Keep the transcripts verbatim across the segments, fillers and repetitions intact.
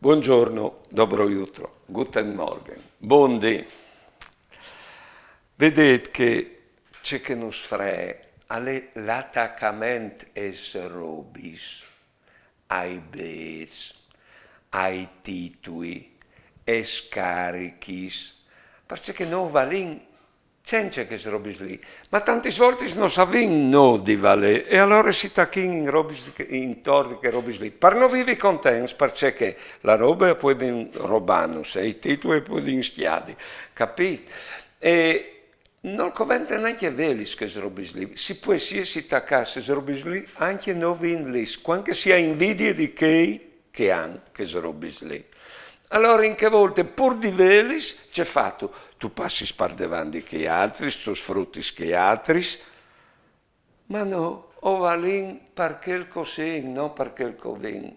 Buongiorno, dobro jutro, guten Morgen, bundì. Vedêt che ce che nus free al è l'atacament aes robis, ai bêçs, ai titui, aes carichis, parcè che nô o valìn cence chês robis li. Ma tantis voltis no savìn nô di valê, e alore si tachìn in robis che, intor di chês robis li. Par no vivi contents, parcè che la robe a puedin robânus, e i titui a puedin scjadi, capît? E nol covente nancje vêlis chês robis li. Si pues jessi tacâts a chês robis li, ancje nô vindlis, cuant che si à invidie di chei che a àn chês robis li. Alore in chê volte, pûr di vêlis, ce fâstu? Tu passis par devant di chei altris, tu sfrutis chei altris, ma nô o valìn par chel che o sin, no par chel che o vin.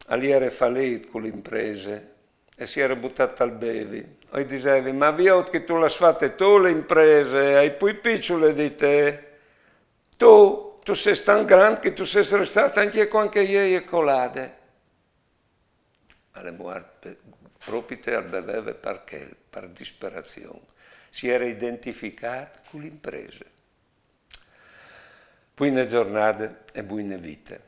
Al jere falît cu la imprese e si jere butât tal bevi. O i disevi: "Ma viôt che tu le âs fate tu la imprese, e je plui piçule di te. Tu, tu sês tant grant che tu sês restât ancje cuant che jo o ai colade." Al è muart pe-, propit al beveve par chel, par disperazion. Si jere identificât cu la imprese. Buine zornade e buine vite.